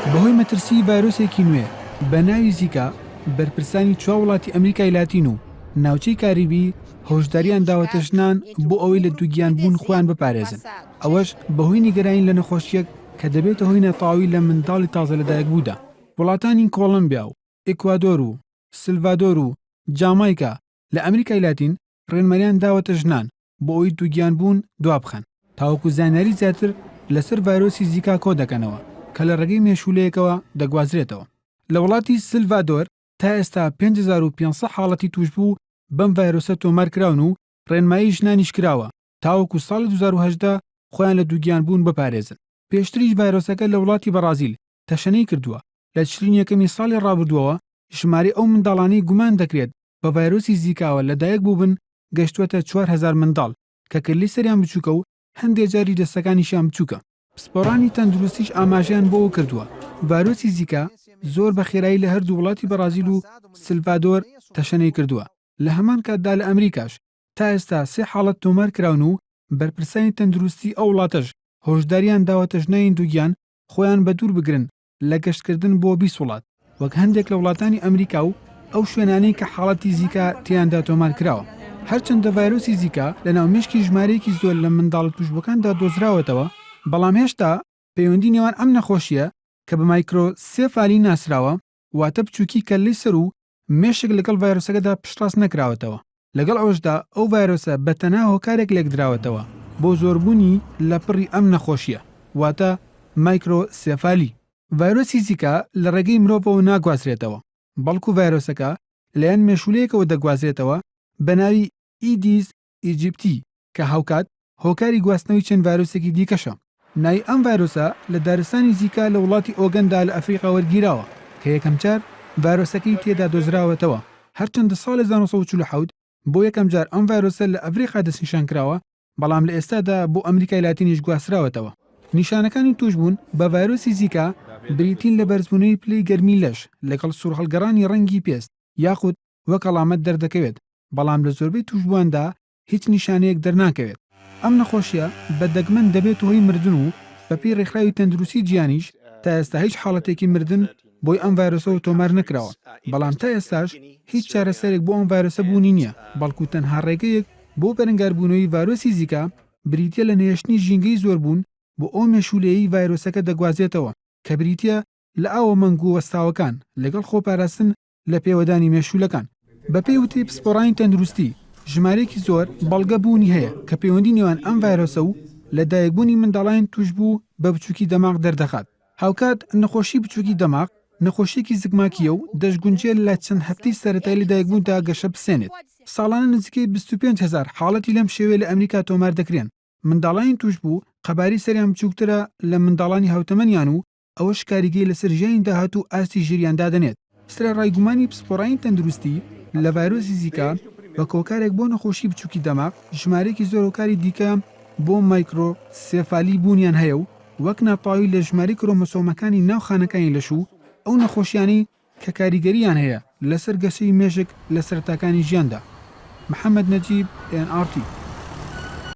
بەهۆی مەترسیی ڤایرۆسێکی نوێ بە ناوی زیکا، بەرپرسانی چوار وڵاتی ئەمریکای لاتین و ناوچەی کاریبی هۆشدارییان داوەتە ژنان بۆ ئەوەی لە دووگیانبوون خۆیان بپارێزن، ئەوەش بەهۆی نیگەرانی لە نەخۆشییەک کە دەبێتە هۆی ناتەواوی لە منداڵی تازە لەدایکبوودا. وڵاتانی کۆڵۆمبیا و ئیکوادۆر و سلڤادۆر و جامایکا لە ئەمریکای لاتین ڕێنماییان داوەتە ژنان بۆ ئەوەی دووگیانبوون دوابخەن تاوەکو زانیاری زیاتر لەسەر ڤایرۆسی زیکا کۆدەکەنەوە کە لە ڕێگەی مێشوولەیەکەوە دەگوازرێتەوە. لە وڵاتی سلڤادۆر تا ئێستا 5500 حاڵەتی تووشبوو بەم ڤایرۆسە تۆمارکراون و ڕێنمایی ژنانیش کراوە تاوەکو ساڵی 2018 خۆیان لە دووگیانبوون بپارێزن. پێشتریش ڤایرۆسەکە لە وڵاتی بەڕازیل تەشەنەی کردووە، لە تشرینی یەکەمی ساڵی ڕابردووەوە ژمارەی ئەو منداڵانەی گومان دەکرێت بە ڤایرۆسی زیکاوە لەدایک بووبن گەشتووەتە 4000 منداڵ کە کەللەی سەریان بچووکە و هەندێ جاریش دەستەکانیشیان بچووکە. پسپۆڕانی تەندروستیش ئاماژەیان بۆ ئەوە کردووە، ڤایرۆسی زیکا زۆر بە خێرایی لە هەردوو وڵاتی بەڕازیل و سلڤادۆر تەشەنەی کردووە، لە هەمان کاتدا لە ئەمریکاش تا ئێستا سێ حاڵەت تۆمار کراون و بەرپرسانی تەندروستی ئەو وڵاتەش هۆشدارییان داوەتە ژنانی دووگیان خۆیان بەدوور بگرن لە گەشتکردن بۆ 20 وڵات، وەک هەندێک لە وڵاتانی ئەمریکا و ئەو شوێنانەی کە حاڵەتی زیکا تێیاندا تۆمار کراوە. هەرچەندە ڤایرۆسی زیکا لەناو مێشکی ژمارەیەکی زۆر لە منداڵە تووشبووەکاندا دۆزراوەتەوە، بەڵام هێشتا پەیوەندی نێوان ئەم نەخۆشییە کە بە مایکرۆسێفالی ناسراوە، واتە بچووکی کەللەی سەر و مێشک لەگەڵ ڤایرۆسەکەدا پشتڕاست نەکراوەتەوە. لەگەڵ ئەوەشدا ئەو ڤایرۆسە بە تەنها هۆکارێک لێکدراوەتەوە بۆ زۆربوونی لە پڕی ئەم نەخۆشییە، واتە مایکرۆسێفالی. ڤایرۆسی زیکا لە ڕێگەی مرۆڤەوە ناگوازرێتەوە، بەڵکو ڤایرۆسەکە لەلایەن مێشوولەیەکەوە دەگوازرێتەوە بە ناوی ئیدیز ئیجیپتی کە هاوکات هۆکاری گواستنەوەی چەند ڤایرۆسێکی دیکەشە. ناوی ئەم ڤایرۆسە لە دارستانی زیکا لە وڵاتی ئۆگەندا لە ئەفریقا وەرگیراوە کە یەکەمجار ڤایرۆسەکەی تێدا دۆزراوەتەوە، هەرچەندە ساڵی 1947 بۆ یەکەمجار ئەم ڤایرۆسە لە ئەفریقا دەستنیشانکراوە، بەڵام لە ئێستادا بۆ ئەمریکای لاتینیش گواستراوەتەوە. نیشانەکانی تووشبوون بە ڤایرۆسی زیکا بریتین لە بەرزبوونەوەی پلەی گەرمی لەش لەگەڵ سوورهەڵگەڕانی ڕەنگی پێست یاخود وەک هەڵامەت دەردەکەوێت، بەڵام لە زۆربەی تووشبوواندا هیچ نیشانەیەک دەرناکەوێت. ئەم نەخۆشییە بە دەگمەن دەبێتە هۆی مردن و بەپێی ڕێکخراوی تەندروستی جیهانیش تا ئێستا هیچ حاڵەتێکی مردن بۆی ئەم ڤایرۆسەوە تۆمار نەکراوە، بەڵام تا ئێستاش هیچ چارەسەرێک بۆ ئەم ڤایرۆسە بوونی نییە، بەڵکو تەنها ڕێگەیەک بۆ بەرەنگاربوونەوەی ڤایرۆسی زیکا بریتییە لە نەهێشتنی ژینگەی زۆربوون بۆ ئەو مێشوولەیەی ڤایرۆسەکە دەگوازێتەوە کە بریتییە لە ئاوە مەنگ و وەستاوەکان لەگەڵ خۆپاراستن لە پێوەدانی مێشوولەکان. بەپێی وتەی پسپۆڕانی تەندروستی، ژمارەیەکی زۆر بەڵگە بوونی هەیە کە پەیوەندی نێوان ئەم ڤایرۆسە و لەدایکبوونی منداڵانی تووشبوو بە بچووکی دەماغ دەردەخات. هاوکات نەخۆشی بچووکی دەماغ نەخۆشییەکی زگماکییە و دەشگونجێت لە چەند هەفتەی سەرەتای لەدایکبووندا گەشە بسێنێت. ساڵانە نزیکەی 25 هەزار حاڵەتی لەم شێوەیە لە ئەمریکا تۆمار دەکرێن. منداڵانی تووشبوو قەبارەی سەریان بچووکترە لە منداڵانی هاوتەمەنیان و ئەوەش کاریگەری لەسەر ژیانی داهاتوو و ئاستی ژیریان دادەنێت. سەرەڕای گومانی پسپۆڕانی تەندروستی لە ڤایرۆسی زیکا وەک هۆکارێک بۆ نەخۆشی بچووکی دەماغ، ژمارەیەکی زۆر هۆکاری دیکە بۆ مایکرۆسێفالی بوونیان هەیە و وەک ناتەواوی لە ژمارەی کرۆمۆسۆمەکانی ناو خانەکانی لەش و ئەو نەخۆشیانەی کە کاریگەرییان هەیە لەسەر گەشەی مێشک لە سەرەتاکانی ژیاندا. محەمەد نەجیب، ئێن ئاڕ تی.